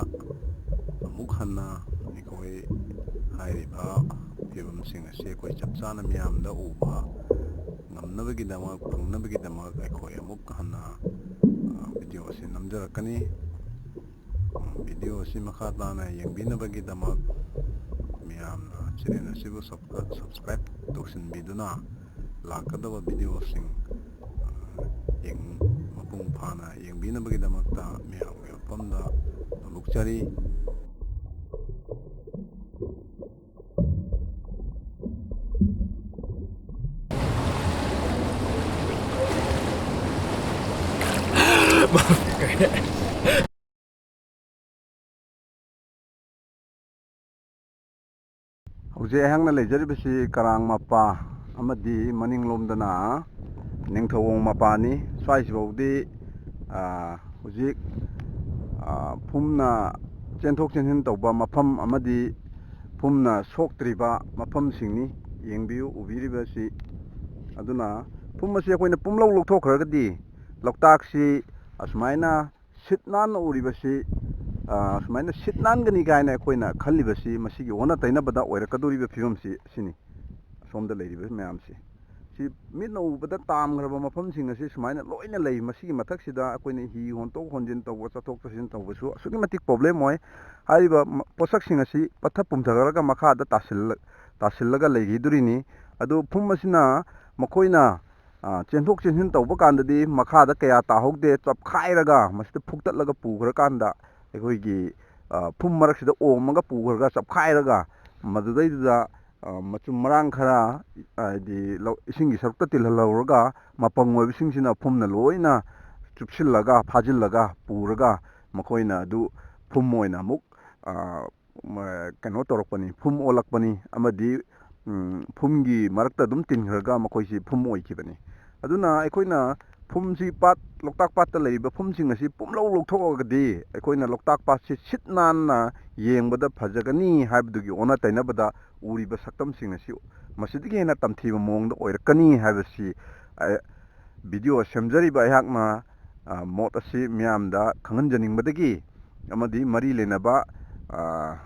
ꯑꯃꯨꯛ ꯍꯟꯅ ꯑꯩꯈꯣꯏ ꯍꯥꯏꯔꯤꯕ ꯐꯤꯕꯝꯁꯤꯡ ꯑꯁꯤ ꯑꯩꯈꯣꯏ ꯆꯞ ꯆꯥꯅ ꯃꯤꯌꯥꯝꯗ ꯎꯕ ꯉꯝꯅꯕꯒꯤꯗꯃꯛ, ꯐꯪꯅꯕꯒꯤꯗꯃꯛ ꯑꯩꯈꯣꯏ ꯑꯃꯨꯛ ꯍꯟꯅ, ꯑ, ꯚꯤꯗꯤꯑꯣ ꯑꯁꯤ ꯅꯝꯖꯔꯛꯀꯅꯤ꯫ ꯎꯝ, ꯚꯤꯗꯤꯑꯣ ꯑꯁꯤ ꯃꯈꯥ ꯇꯥꯅ ꯌꯦꯡꯕꯤꯅꯕꯒꯤꯗꯃꯛ ꯃꯤꯌꯥꯝꯅ ꯆꯦꯅꯦꯜ ꯑꯁꯤꯕꯨ ꯁꯕ-, ꯁꯕꯁꯀ꯭ꯔꯥꯏꯕ ꯇꯧꯁꯤꯟꯕꯤꯗꯨꯅ ꯂꯥꯛꯀꯗꯕ ꯚꯤꯗꯤꯑꯣꯁꯤꯡ, ꯑ, ꯌꯦꯡ-, ꯃꯄꯨꯡ ꯐꯥꯅ ꯌꯦꯡꯕꯤꯅꯕꯒꯤꯗꯃꯛꯇ ꯃꯤꯌꯥꯝꯒꯤ ꯃꯐꯝꯗ ꯅꯣꯂꯨꯛꯆꯔꯤ꯫ ꯍꯧꯖꯤꯛ ꯑꯩꯍꯥꯛꯅ ꯂꯩꯖꯔꯤꯕꯁꯤ ꯀꯔꯥꯡ ꯃꯄꯥ ꯑꯃꯗꯤ ꯃꯅꯤꯡꯂꯣꯝꯗꯅ ꯅꯤꯡꯊꯧꯈꯣꯡ ꯃꯄꯥꯅꯤ꯫ ꯁ꯭ꯋꯥꯏꯁꯤꯐꯥꯎꯗꯤ, ꯑ, ꯍꯧꯖꯤꯛ, ꯑ, ꯐꯨꯝꯅ ꯆꯦꯟꯊꯣꯛ ꯆꯦꯟꯁꯤꯟ ꯇꯧꯕ ꯃꯐꯝ ꯑꯃꯗꯤ ꯐꯨꯝꯅ ꯁꯣꯛꯇ꯭ꯔꯤꯕ ꯃꯐꯝꯁꯤꯡꯅꯤ꯫ ꯌꯦꯡꯕꯤꯌꯨ, ꯎꯕꯤꯔꯤꯕꯁꯤ꯫ ꯑꯗꯨꯅ ꯐꯨꯝ ꯑꯁꯤ ꯑꯩꯈꯣꯏꯅ ꯄꯨꯝꯂꯧ ꯂꯧꯊꯣꯛꯈ꯭ꯔꯒꯗꯤ ꯂꯣꯛꯇꯥꯛꯁꯤ ꯑꯁꯨꯃꯥꯏꯅ ꯁꯤꯠ ꯅꯥꯟꯅ ꯎꯔꯤꯕꯁꯤ, ꯑ, ꯁꯨꯃꯥꯏꯅ ꯁꯤꯠ ꯅꯥꯟꯒꯅꯤ ꯀꯥꯏꯅ ꯑꯩꯈꯣꯏꯅ ꯈꯜꯂꯤꯕꯁꯤ ꯃꯁꯤꯒꯤ ꯑꯣꯟꯅ ꯇꯩꯅꯕꯗ ꯑꯣꯏꯔꯛꯀꯗꯧꯔꯤꯕ ꯐꯤꯕꯝꯁꯤ ꯁꯤꯅꯤ꯫ ꯑꯁꯣꯝꯗ ꯂꯩꯔꯤꯕ ꯃꯌꯥꯝꯁꯤ, ꯁꯤ ꯃꯤꯠꯅ ꯎꯕꯗ ꯇꯥꯝꯈ꯭ꯔꯕ ꯃꯐꯝꯁꯤꯡ ꯑꯁꯤ ꯁꯨꯃꯥꯏꯅ ꯂꯣꯏꯅ ꯂꯩ꯫ ꯃꯁꯤꯒꯤ ꯃꯊꯛꯁꯤꯗ ꯑꯩꯈꯣꯏꯅ ꯍꯤ ꯍꯣꯟꯇꯣꯛ ꯍꯣꯟꯖꯤꯟ ꯇꯧꯕ, ꯆꯠꯊꯣꯛ ꯆꯠꯁꯤꯟ ꯇꯧꯕꯁꯨ ꯑꯁꯨꯛꯀꯤ ꯃꯇꯤꯛ ꯄ꯭ꯔꯣꯕ꯭ꯂꯦꯝ ꯑꯣꯏ꯫ ꯍꯥꯏꯔꯤꯕ ꯃ-, ꯄꯣꯠꯁꯛꯁꯤꯡ ꯑꯁꯤ ꯄꯠꯊ ꯄꯨꯝꯊꯈ꯭ꯔꯒ ꯃꯈꯥꯗ ꯇꯥꯁꯤꯜꯂ-, ꯇꯥꯁꯤꯜꯂꯒ ꯂꯩꯈꯤꯗꯣꯔꯤꯅꯤ꯫ ꯑꯗꯨ ꯐꯨꯝ ꯑꯁꯤꯅ ꯃꯈꯣꯏꯅ, ꯑ, ꯆꯦꯟꯊꯣꯛ ꯆꯦꯟꯁꯤꯟ ꯇꯧꯕ ꯀꯥꯟꯗꯗꯤ ꯃꯈꯥꯗ ꯀꯌꯥ ꯇꯥꯍꯧꯗꯦ, ꯆꯞꯈꯥꯏꯔꯒ ꯃꯁꯤꯗ ꯐꯨꯛꯇꯠꯂꯒ ꯄꯨꯈ꯭ꯔꯀꯥꯟꯗ ꯑꯩꯈꯣꯏꯒꯤ, ꯑ, ꯐꯨꯝ ꯃꯔꯛꯁꯤꯗ ꯑꯣꯝꯃꯒ ꯄꯨꯈ꯭ꯔꯒ ꯆꯞꯈꯥꯏꯔꯒ ꯃꯗꯨꯗꯩꯗꯨꯗ, ꯑ, ꯃꯆꯨꯝ ꯃꯔꯥꯡ ꯈꯔ, ꯍꯥꯏꯗꯤ ꯂꯧ-, ꯏꯁꯤꯡꯒꯤ ꯁꯔꯨꯛꯇ ꯇꯤꯜꯍꯜꯍꯧꯔꯒ ꯃꯄꯪ ꯑꯣꯏꯕꯁꯤꯡꯁꯤꯅ ꯐꯨꯝꯅ ꯂꯣꯏꯅ ꯆꯨꯞꯁꯤꯜꯂꯒ ꯐꯥꯖꯤꯜꯂꯒ ꯄꯨꯔꯒ ꯃꯈꯣꯏꯅ ꯑꯗꯨ ꯐꯨꯝ ꯑꯣꯏꯅ ꯑꯃꯨꯛ, ꯑ, ꯃ-, ꯀꯩꯅꯣ ꯇꯧꯔꯛꯄꯅꯤ, ꯐꯨꯝ ꯑꯣꯜꯂꯛꯄꯅꯤ ꯑꯃꯗꯤ, ꯎꯝ, ꯐꯨꯝꯒꯤ ꯃꯔꯛꯇ ꯑꯗꯨꯝ ꯇꯤꯟꯈ꯭ꯔꯒ ꯃꯈꯣꯏꯁꯤ ꯐꯨꯝ ꯑꯣꯏꯈꯤꯕꯅꯤ꯫ ꯑꯗꯨꯅ ꯑꯩꯈꯣꯏꯅ ꯐꯨꯝꯁꯤ ꯄꯥꯠ, ꯂꯣꯛꯇꯥꯛ ꯄꯥꯠꯇ ꯂꯩꯔꯤꯕ ꯐꯨꯝꯁꯤꯡ ꯑꯁꯤ ꯄꯨꯝꯂꯧ ꯂꯧꯊꯣꯛꯑꯒꯗꯤ ꯑꯩꯈꯣꯏꯅ ꯂꯣꯛꯇꯥꯛ ꯄꯥꯠꯁꯤ ꯁꯤꯠ ꯅꯥꯟꯅ ꯌꯦꯡꯕꯗ ꯐꯖꯒꯅꯤ ꯍꯥꯏꯕꯗꯨꯒꯤ ꯑꯣꯟꯅ ꯇꯩꯅꯕꯗ ꯎꯔꯤꯕ ꯁꯛꯇꯝꯁꯤꯡ ꯑꯁꯤ ꯃꯁꯤꯗꯒꯤ ꯍꯦꯟꯅ ꯇꯝꯊꯤꯕ ꯃꯑꯣꯡꯗ ꯑꯣꯏꯔꯛꯀꯅꯤ ꯍꯥꯏꯕꯁꯤ, ꯑ, ꯚꯤꯗꯤꯑꯣ ꯁꯦꯝꯖꯔꯤꯕ ꯑꯩꯍꯥꯛꯅ, ꯑ, ꯃꯣꯠ ꯑꯁꯤ ꯃꯤꯌꯥꯝꯗ ꯈꯪꯍꯟꯖꯅꯤꯡꯕꯗꯒꯤ ꯑꯃꯗꯤ ꯃꯔꯤ ꯂꯩꯅꯕ, ꯑ,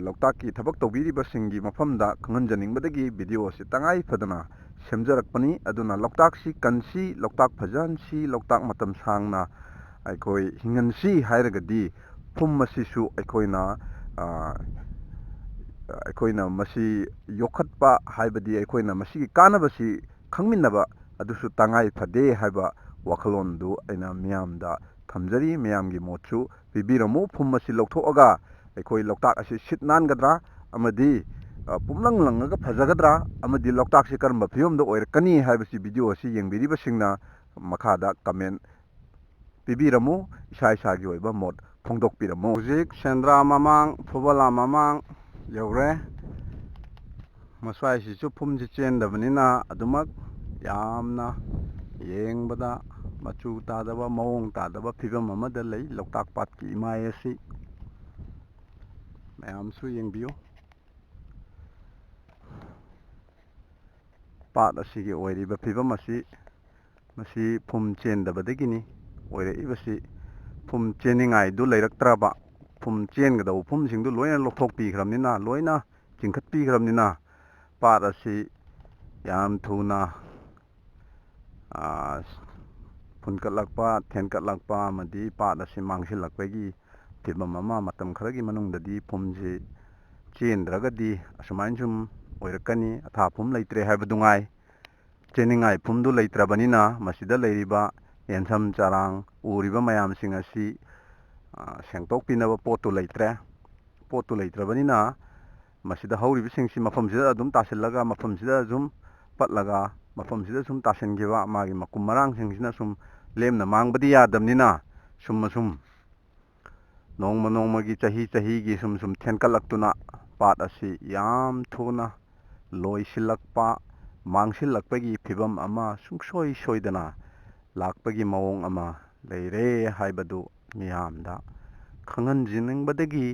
ꯂꯣꯛꯇꯥꯛꯀꯤ ꯊꯕꯛ ꯇꯧꯕꯤꯔꯤꯕꯁꯤꯡꯒꯤ ꯃꯐꯝꯗ ꯈꯪꯍꯟꯖꯅꯤꯡꯕꯗꯒꯤ ꯚꯤꯗꯤꯑꯣ ꯑꯁꯤ ꯇꯉꯥꯏ ꯐꯗꯅ ꯁꯦꯝꯖꯔꯛꯄꯅꯤ꯫ ꯑꯗꯨꯅ ꯂꯣꯛꯇꯥꯛꯁꯤ ꯀꯟꯁꯤ, ꯂꯣꯛꯇꯥꯛ ꯐꯖꯍꯟꯁꯤ, ꯂꯣꯛꯇꯥꯛ ꯃꯇꯝ ꯁꯥꯡꯅ ꯑꯩꯈꯣꯏ ꯍꯤꯡꯍꯟꯁꯤ ꯍꯥꯏꯔꯒꯗꯤ ꯐꯨꯝ ꯑꯁꯤꯁꯨ ꯑꯩꯈꯣꯏꯅ, ꯑ, ꯑꯩꯈꯣꯏꯅ ꯃꯁꯤ ꯌꯣꯛꯈꯠꯄ ꯍꯥꯏꯕꯗꯤ ꯑꯩꯈꯣꯏꯅ ꯃꯁꯤꯒꯤ ꯀꯥꯟꯅꯕꯁꯤ ꯈꯪꯃꯤꯟꯅꯕ ꯑꯗꯨꯁꯨ ꯇꯉꯥꯏ ꯐꯗꯦ ꯍꯥꯏꯕ ꯋꯥꯈꯜꯂꯣꯟꯗꯨ ꯑꯩꯅ ꯃꯤꯌꯥꯝꯗ ꯊꯝꯖꯔꯤ꯫ ꯃꯌꯥꯝꯒꯤ ꯃꯣꯠꯁꯨ ꯄꯤꯕꯤꯔꯝꯃꯨ꯫ ꯐꯨꯝ ꯑꯁꯤ ꯂꯧꯊꯣꯛꯑꯒ ꯑꯩꯈꯣꯏ ꯂꯣꯛꯇꯥꯛ ꯑꯁꯤ ꯁꯤꯠ ꯅꯥꯟꯒꯗ꯭ꯔꯥ ꯑꯃꯗꯤ, ꯑ, ꯄꯨꯝꯂꯪ ꯂꯪꯉꯒ ꯐꯖꯒꯗ꯭ꯔꯥ ꯑꯃꯗꯤ ꯂꯣꯛꯇꯥꯛꯁꯤ ꯀꯔꯝꯕ ꯐꯤꯕꯝꯗ ꯑꯣꯏꯔꯛꯀꯅꯤ ꯍꯥꯏꯕꯁꯤ ꯚꯤꯗꯤꯑꯣ ꯑꯁꯤ ꯌꯦꯡꯕꯤꯔꯤꯕꯁꯤꯡꯅ ꯃꯈꯥꯗ ꯀꯃꯦꯟ ꯄꯤꯕꯤꯔꯝꯃꯨ, ꯏꯁꯥ ꯏꯁꯥꯒꯤ ꯑꯣꯏꯕ ꯃꯣꯠ ꯐꯣꯡꯗꯣꯛꯄꯤꯔꯝꯃꯨ꯫ ꯍꯧꯖꯤꯛ ꯁꯦꯟꯗ꯭ꯔꯥ ꯃꯃꯥꯡ, ꯐꯨꯕꯂꯥ ꯃꯃꯥꯡ ꯌꯧꯔꯦ꯫ ꯃꯁ꯭ꯋꯥꯏꯁꯤꯁꯨ ꯐꯨꯝꯁꯤ ꯆꯦꯟꯗꯕꯅꯤꯅ ꯑꯗꯨꯃꯛ ꯌꯥꯝꯅ ꯌꯦꯡꯕꯗ ꯃꯆꯨ ꯇꯥꯗꯕ, ꯃꯑꯣꯡ ꯇꯥꯗꯕ ꯐꯤꯕꯝ ꯑꯃꯗ ꯂꯩ ꯂꯣꯛꯇꯥꯛ ꯄꯥꯠꯀꯤ ꯏꯃꯥꯏ ꯑꯁꯤ꯫ ꯃꯌꯥꯝꯁꯨ ꯌꯦꯡꯕꯤꯌꯨ꯫ ꯄꯥꯠ ꯑꯁꯤꯒꯤ ꯑꯣꯏꯔꯤꯕ ꯐꯤꯕꯝ ꯑꯁꯤ, ꯃꯁꯤ ꯐꯨꯝ ꯆꯦꯟꯗꯕꯗꯒꯤꯅꯤ ꯑꯣꯏꯔꯛꯏꯕꯁꯤ꯫ ꯐꯨꯝ ꯆꯦꯟꯅꯤꯡꯉꯥꯏꯗꯨ ꯂꯩꯔꯛꯇ꯭ꯔꯕ, ꯐꯨꯝ ꯆꯦꯟꯒꯗꯧꯕ ꯐꯨꯝꯁꯤꯡꯗꯨ ꯂꯣꯏꯅ ꯂꯧꯊꯣꯛꯄꯤꯈ꯭ꯔꯕꯅꯤꯅ, ꯂꯣꯏꯅ ꯆꯤꯡꯈꯠꯄꯤꯈ꯭ꯔꯕꯅꯤꯅ, ꯄꯥꯠ ꯑꯁꯤ ꯌꯥꯝ ꯊꯨꯅ, ꯑꯥ, ꯐꯨꯟꯀꯠꯂꯛꯄ, ꯊꯦꯟꯀꯠꯂꯛꯄ ꯑꯃꯗꯤ ꯄꯥꯠ ꯑꯁꯤ ꯃꯥꯡꯁꯤꯜꯂꯛꯄꯒꯤ ꯐꯤꯕꯝ ꯑꯃ, ꯃꯇꯝ ꯈꯔꯒꯤ ꯃꯅꯨꯡꯗꯗꯤ ꯐꯨꯝꯁꯤ ꯆꯦꯟꯗ꯭ꯔꯒꯗꯤ ꯑꯁꯨꯃꯥꯏꯅ ꯁꯨꯝ ꯑꯣꯏꯔꯛꯀꯅꯤ꯫ ꯑꯊꯥ ꯐꯨꯝ ꯂꯩꯇ꯭ꯔꯦ ꯍꯥꯏꯕꯗꯨ ꯉꯥꯏ꯫ ꯆꯦꯟꯅꯤꯡꯉꯥꯏ ꯐꯨꯝꯗꯨ ꯂꯩꯇ꯭ꯔꯕꯅꯤꯅ, ꯃꯁꯤꯗ ꯂꯩꯔꯤꯕ ꯌꯦꯟꯁꯝ ꯆꯔꯥꯡ ꯎꯔꯤꯕ ꯃꯌꯥꯝꯁꯤꯡ ꯑꯁꯤ, ꯑ, ꯁꯦꯡꯇꯣꯛꯄꯤꯅꯕ ꯄꯣꯠꯇꯨ ꯂꯩꯇ꯭ꯔꯦ꯫ ꯄꯣꯠꯇꯨ ꯂꯩꯇ꯭ꯔꯕꯅꯤꯅ, ꯃꯁꯤꯗ ꯍꯧꯔꯤꯕꯁꯤꯡꯁꯤ ꯃꯐꯝꯁꯤꯗ ꯑꯗꯨꯝ ꯇꯥꯁꯤꯜꯂꯒ, ꯃꯐꯝꯁꯤꯗ ꯑꯗꯨꯝ ꯄꯠꯂꯒ, ꯃꯐꯝꯁꯤꯗ ꯁꯨꯝ ꯇꯥꯁꯤꯟꯈꯤꯕ, ꯃꯥꯒꯤ ꯃꯀꯨꯝ ꯃꯔꯥꯡꯁꯤꯡꯁꯤꯅ ꯁꯨꯝ ꯂꯦꯝꯅ ꯃꯥꯡꯕꯗꯤ ꯌꯥꯗꯕꯅꯤꯅ, ꯁꯨꯝ ꯑꯁꯨꯝ ꯅꯣꯡꯃ ꯅꯣꯡꯃꯒꯤ, ꯆꯍꯤ ꯆꯍꯤꯒꯤ ꯁꯨꯝ ꯁꯨꯝ ꯊꯦꯟꯀꯠꯂꯛꯇꯨꯅ ꯄꯥꯠ ꯑꯁꯤ ꯌꯥꯝ ꯊꯨꯅ ꯂꯣꯏꯁꯤꯜꯂꯛꯄ, ꯃꯥꯡꯁꯤꯜꯂꯛꯄꯒꯤ ꯐꯤꯕꯝ ꯑꯃ ꯁꯨꯡꯁꯣꯏ ꯁꯣꯏꯗꯅ ꯂꯥꯛꯄꯒꯤ ꯃꯑꯣꯡ ꯑꯃ ꯂꯩꯔꯦ ꯍꯥꯏꯕꯗꯨ ꯃꯤꯌꯥꯝꯗ ꯈꯪꯍꯟꯖꯅꯤꯡꯕꯗꯒꯤ,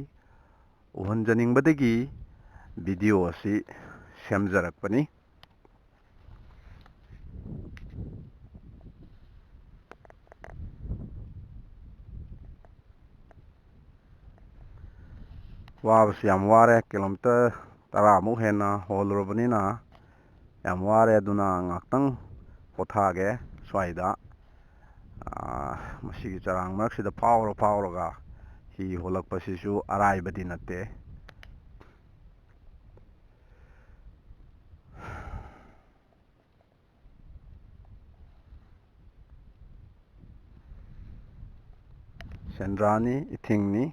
ꯎꯍꯟꯖꯅꯤꯡꯕꯗꯒꯤ video ꯑꯁꯤ ꯁꯦꯝꯖꯔꯛꯄꯅꯤ꯫ ꯋꯥꯕꯁꯤ ꯌꯥꯝ ꯋꯥꯔꯦ꯫ Kilometre ꯇꯔꯥꯃꯨꯛ ꯍꯦꯟꯅ ꯍꯣꯜꯂꯨꯔꯕꯅꯤꯅ ꯌꯥꯝ ꯋꯥꯔꯦ꯫ ꯑꯗꯨꯅ ꯉꯥꯛꯇꯪ ꯄꯣꯊꯥꯒꯦ ꯁ꯭ꯋꯥꯏꯗ꯫ ꯑꯥ, ꯃꯁꯤꯒꯤ ꯆꯔꯥꯡ ꯃꯔꯛꯁꯤꯗ ꯐꯥꯎꯔ ꯐꯥꯎꯔꯒ ꯍꯤ ꯍꯣꯜꯂꯛꯄꯁꯤꯁꯨ ꯑꯔꯥꯏꯕꯗꯤ ꯅꯠꯇꯦ꯫ ꯁꯦꯟꯗ꯭ꯔꯥꯅꯤ, ꯏꯊꯤꯡꯅꯤ,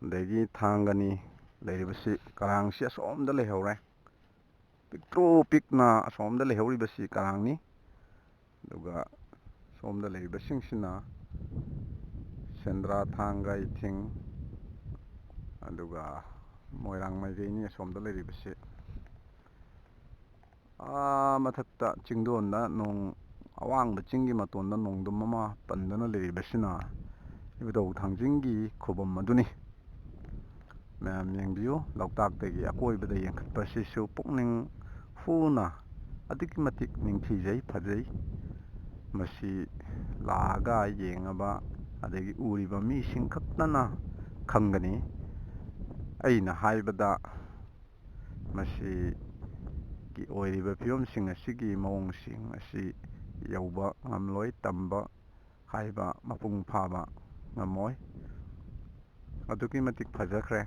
ꯑꯗꯒꯤ ꯊꯥꯡꯒꯅꯤ꯫ ꯂꯩꯔꯤꯕꯁꯤ ꯀꯔꯥꯡꯁꯤ ꯑꯁꯣꯝꯗ ꯂꯩꯍꯧꯔꯦ꯫ ꯄꯤꯛꯇ꯭ꯔꯨ ꯄꯤꯛꯅ ꯑꯁꯣꯝꯗ ꯂꯩꯍꯧꯔꯤꯕꯁꯤ ꯀꯔꯥꯡꯅꯤ꯫ ꯑꯗꯨꯒ ꯁꯣꯝꯗ ꯂꯩꯔꯤꯕꯁꯤꯡꯁꯤꯅ ꯁꯦꯟꯗ꯭ꯔꯥ, ꯊꯥꯡꯒ, ꯏꯊꯤꯡ, ꯑꯗꯨꯒ ꯃꯣꯏꯔꯥꯡ ꯃꯥꯏꯀꯩꯅꯤ ꯑꯁꯣꯝꯗ ꯂꯩꯔꯤꯕꯁꯤ꯫ ꯑꯥ ꯃꯊꯛꯇ ꯆꯤꯡꯗꯣꯟꯗ ꯅꯣꯡ ꯑꯋꯥꯡꯕ ꯆꯤꯡꯒꯤ ꯃꯇꯣꯟꯗ ꯅꯣꯡꯗꯝ ꯑꯃ ꯄꯟꯗꯨꯅ ꯂꯩꯔꯤꯕꯁꯤꯅ ꯏꯕꯨꯙꯧ ꯊꯥꯡꯖꯤꯡꯒꯤ ꯈꯨꯕꯝ ꯑꯗꯨꯅꯤ꯫ ꯃꯌꯥꯝ ꯌꯦꯡꯕꯤꯌꯨ, ꯂꯣꯛꯇꯥꯛꯇꯒꯤ ꯑꯀꯣꯏꯕꯗ ꯌꯦꯡꯈꯠꯄꯁꯤꯁꯨ ꯄꯨꯛꯅꯤꯡ ꯍꯨꯅ ꯑꯗꯨꯛꯀꯤ ꯃꯇꯤꯛ ꯅꯤꯡꯊꯤꯖꯩ, ꯐꯖꯩ꯫ ꯃꯁꯤ ꯂꯥꯛꯑꯒ ꯌꯦꯡꯉꯕ ꯑꯗꯒꯤ ꯎꯔꯤꯕ ꯃꯤꯁꯤꯡ ꯈꯛꯇꯅ ꯈꯪꯒꯅꯤ꯫ ꯑꯩꯅ ꯍꯥꯏꯕꯗ ꯃꯁꯤꯒꯤ ꯑꯣꯏꯔꯤꯕ ꯐꯤꯕꯝꯁꯤꯡ ꯑꯁꯤꯒꯤ ꯃꯑꯣꯡꯁꯤꯡ ꯑꯁꯤ ꯌꯧꯕ ꯉꯝꯂꯣꯏ, ꯇꯝꯕ ꯍꯥꯏꯕ ꯃꯄꯨꯡ ꯐꯥꯕ ꯉꯝꯃꯣꯏ꯫ ꯑꯗꯨꯛꯀꯤ ꯃꯇꯤꯛ ꯐꯖꯈ꯭ꯔꯦ꯫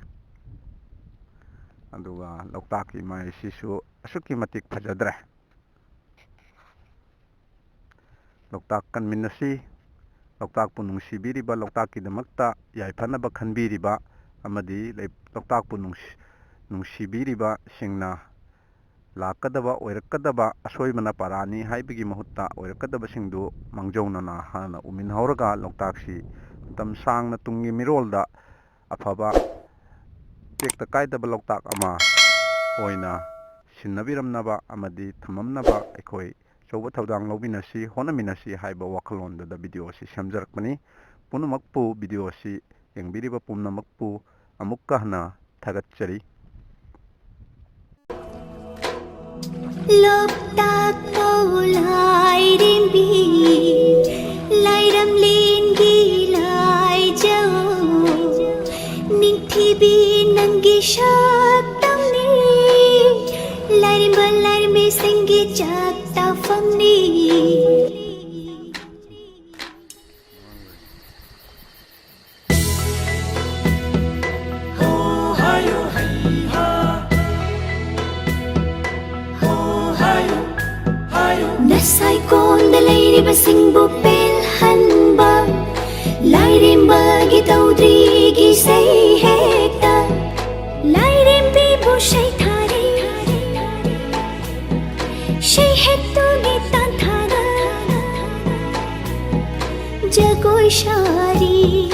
ꯑꯗꯨꯒ ꯂꯣꯛꯇꯥꯛꯀꯤ ꯃꯥꯏꯁꯤꯁꯨ ꯑꯁꯨꯛꯀꯤ ꯃꯇꯤꯛ ꯐꯖꯗ꯭ꯔꯦ꯫ ꯂꯣꯛꯇꯥꯛ ꯀꯟꯃꯤꯟꯅꯁꯤ꯫ ꯂꯣꯛꯇꯥꯛꯄꯨ ꯅꯨꯡꯁꯤꯕꯤꯔꯤꯕ, ꯂꯣꯛꯇꯥꯛꯀꯤꯗꯃꯛꯇ ꯌꯥꯏꯐꯅꯕ ꯈꯟꯕꯤꯔꯤꯕ ꯑꯃꯗꯤ ꯂꯩ-, ꯂꯣꯛꯇꯥꯛꯄꯨ ꯅꯨꯡꯁꯤ-, ꯅꯨꯡꯁꯤꯕꯤꯔꯤꯕꯁꯤꯡꯅ ꯂꯥꯛꯀꯗꯕ, ꯑꯣꯏꯔꯛꯀꯗꯕ ꯑꯁꯣꯏꯕꯅ ꯄꯔꯥꯅꯤ ꯍꯥꯏꯕꯒꯤ ꯃꯍꯨꯠꯇ ꯑꯣꯏꯔꯛꯀꯗꯕꯁꯤꯡꯗꯨ ꯃꯥꯡꯖꯧꯅꯅ ꯍꯥꯟꯅ ꯎꯃꯤꯟꯍꯧꯔꯒ ꯂꯣꯛꯇꯥꯛꯁꯤ ꯃꯇꯝ ꯁꯥꯡꯅ ꯇꯨꯡꯒꯤ ꯃꯤꯔꯣꯜꯗ ꯑꯐꯕ, ꯇꯦꯛꯇ ꯀꯥꯏꯗꯕ ꯂꯣꯛꯇꯥꯛ ꯑꯃ ꯑꯣꯏꯅ ꯁꯤꯟꯅꯕꯤꯔꯝꯅꯕ ꯑꯃꯗꯤ ꯊꯝꯃꯝꯅꯕ ꯑꯩꯈꯣꯏ ꯑꯆꯧꯕ ꯊꯧꯗꯥꯡ ꯂꯧꯃꯤꯟꯅꯁꯤ, ꯍꯣꯠꯅꯃꯤꯟꯅꯁꯤ ꯍꯥꯏꯕ ꯋꯥꯈꯜꯂꯣꯟꯗꯨꯗ ꯚꯤꯗꯤꯑꯣ ꯑꯁꯤ ꯁꯦꯝꯖꯔꯛꯄꯅꯤ꯫ ꯄꯨꯝꯅꯃꯛꯄꯨ ꯚꯤꯗꯤꯑꯣ ꯑꯁꯤ ꯌꯦꯡꯕꯤꯔꯤꯕ ꯄꯨꯝꯅꯃꯛꯄꯨ ꯑꯃꯨꯛꯀ ꯍꯟꯅ ꯊꯥꯒꯠꯆꯔꯤ꯫ ꯂꯣꯛꯇꯥꯛ ꯄꯥꯎ ꯂꯥꯏꯔꯦꯝꯕꯤ, ꯂꯥꯏꯔꯝꯂꯦꯟꯒꯤ ꯂꯥꯏꯖꯧ, ꯅꯤꯡꯊꯤꯕꯤ ꯅꯪꯒꯤ ꯁꯛꯇꯝꯅꯤ, ꯂꯥꯏꯔꯦꯝꯕ ꯂꯥꯏꯔꯦꯝꯕꯤꯁꯤꯡꯒꯤ ꯆꯥꯛ ꯇꯥꯐꯝꯅꯤ꯫ ꯅꯁꯥꯏꯀꯣꯟꯗ ꯂꯩꯔꯤꯕꯁꯤꯡꯕꯨ ꯄꯦꯜꯍꯟꯕ, ꯂꯥꯏꯔꯦꯝꯕꯒꯤ ꯇꯧꯗ꯭ꯔꯤꯒꯤ ꯏꯁꯩ ꯍꯦꯛꯇ, ꯂꯥꯏꯔꯦꯝꯕꯤꯕꯨ ꯁꯩꯊꯥꯔꯦ, ꯏꯁꯩ ꯍꯦꯛꯇꯨꯒꯤ ꯇꯥꯟꯊꯥꯗ ꯖꯒꯣꯏ ꯁꯥꯔꯤ꯫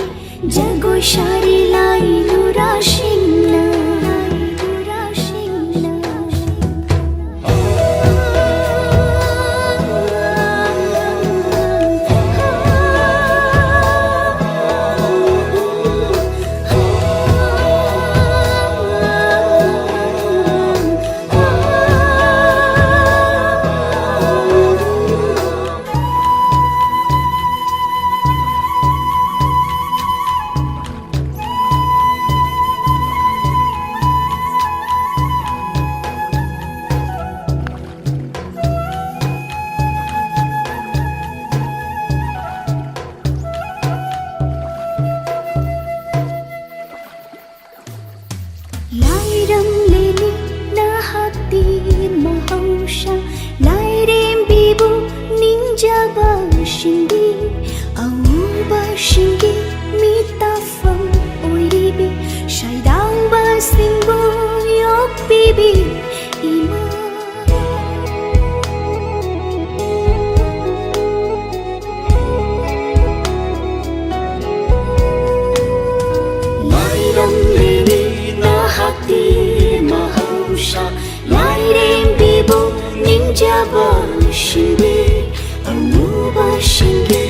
ꯖꯒꯣꯏ ꯁꯥꯔꯤ ꯂꯥꯏ ꯅꯨꯔꯥꯁꯤꯡꯅ, ꯂꯥꯏ ꯅꯨꯔꯥꯁꯤꯡꯅ꯫ ꯂꯥꯏꯔꯦꯝꯕꯤꯕꯨ ꯅꯤꯡꯖꯕꯁꯤꯡꯗꯤ ꯑꯉꯧꯕꯁꯤꯡꯒꯤ ꯃꯤꯇꯥꯐꯝ ꯑꯣꯏꯔꯤꯕꯤ, ꯁꯩꯗꯥꯡꯕꯁꯤꯡꯕꯨ ꯌꯣꯛꯄꯤꯕꯤ ꯏꯃꯥ꯫ ꯃꯥꯏꯔꯝꯂꯦꯅꯤ ꯅꯍꯥꯛꯇꯤ ꯃꯍꯧꯁꯥ, ꯂꯥꯏꯔꯦꯝꯕꯤꯕꯨ ꯅꯤꯡꯖꯕꯁꯤꯡꯗꯤ ꯑꯃꯨꯕꯁꯤꯡꯒꯤ